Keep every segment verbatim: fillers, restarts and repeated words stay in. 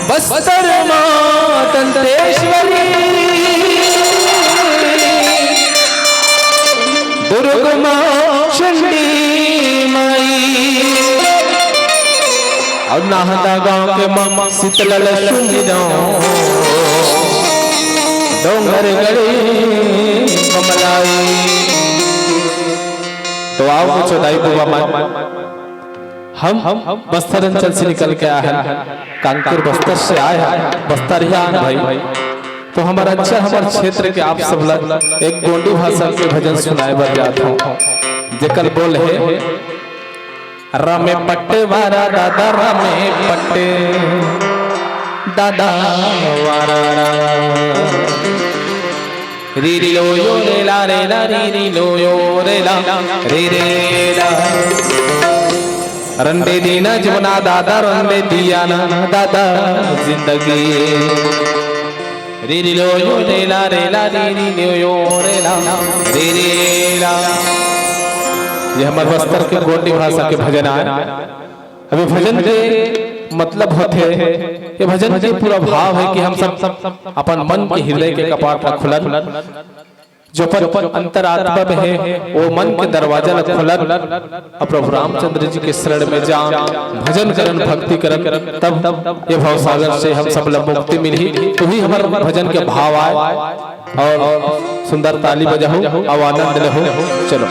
बस्तर माँ दंतेश्वरी, दुर्ग माँ चंडी माई, अउ नाहदा गांव के माँ शीतलल सुमिरौं, डोंगरगढ़ कमलाई। तो आओ कुछ दाई बुआ मन, हम बस्तर अंचल से निकल के आए हैं, कांकेर बस्तर से आए हैं, बस्तरिया आन भाई। तो हमर अंचल, हमर क्षेत्र के आप सब ला एक गोंडी भाषा के भजन सुनाए बर जात हूँ, जेकर बोल है, रमे पट्टे वारा दादा, रमे पट्टे दादा वारा। री री लो यो रे ला रे ला, री री लो यो रे ला, रे रे ला। रंडे दीना जुबना दादा, रंडे दिया ना दादा जिंदगी। री री लो यो रे ला रे ला, री री लो यो रे ला, रे रे ला। ये हमर बस्तर के गोंडी भाषा के भजन आय। अभी भजन के मतलब होथे, ये भजन के पूरा भाव है कि हम सब अपन मन के, हृदय के कपाट ला खोलन, जो अपन अंतरात्मा में है, वो मन के दरवाजा ला खोलन, और प्रभु रामचंद्र जी के शरण में जान, भजन करन, भक्ति करन, तब ये भवसागर से हम सब ला मुक्ति मिलही। तो ही हमर भजन के भाव आय। और सुंदर ताली बजाहू, अब आनंद लेहू। चलो।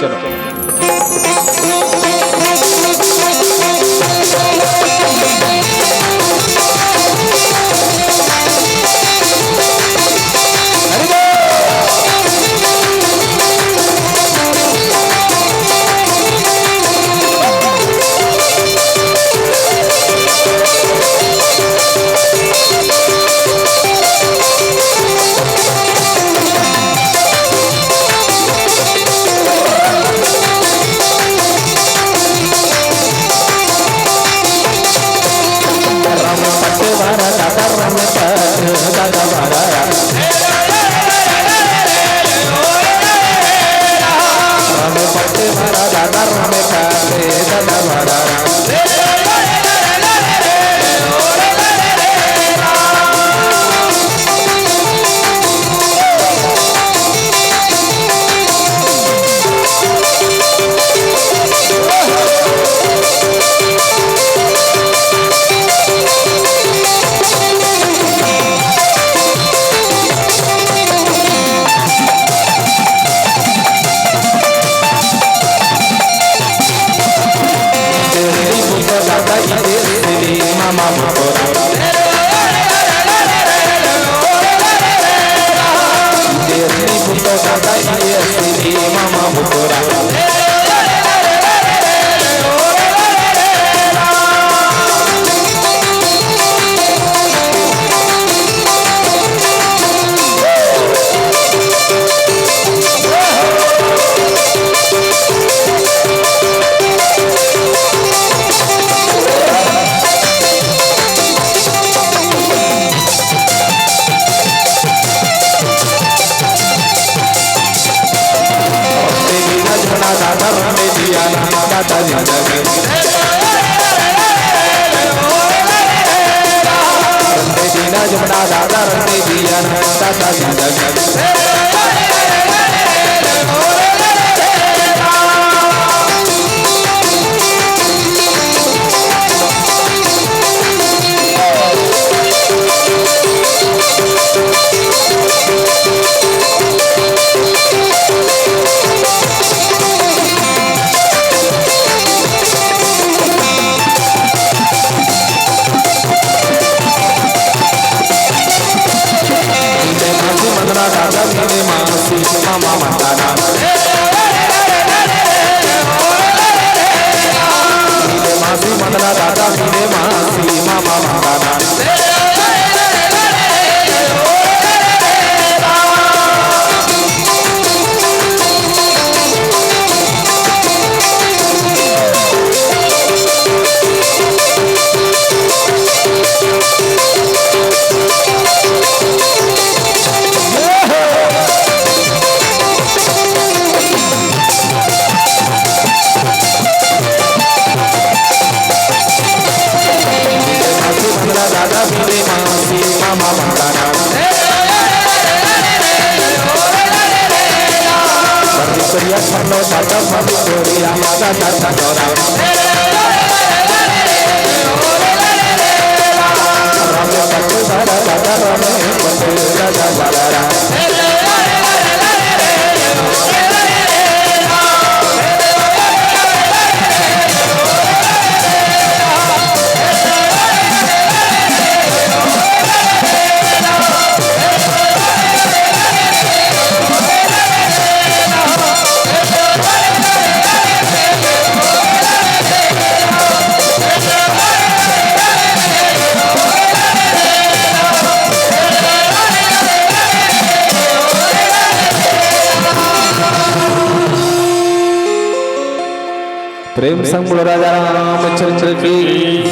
प्रेम संग बोलो राजा रामचंद्र की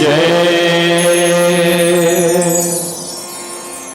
जय।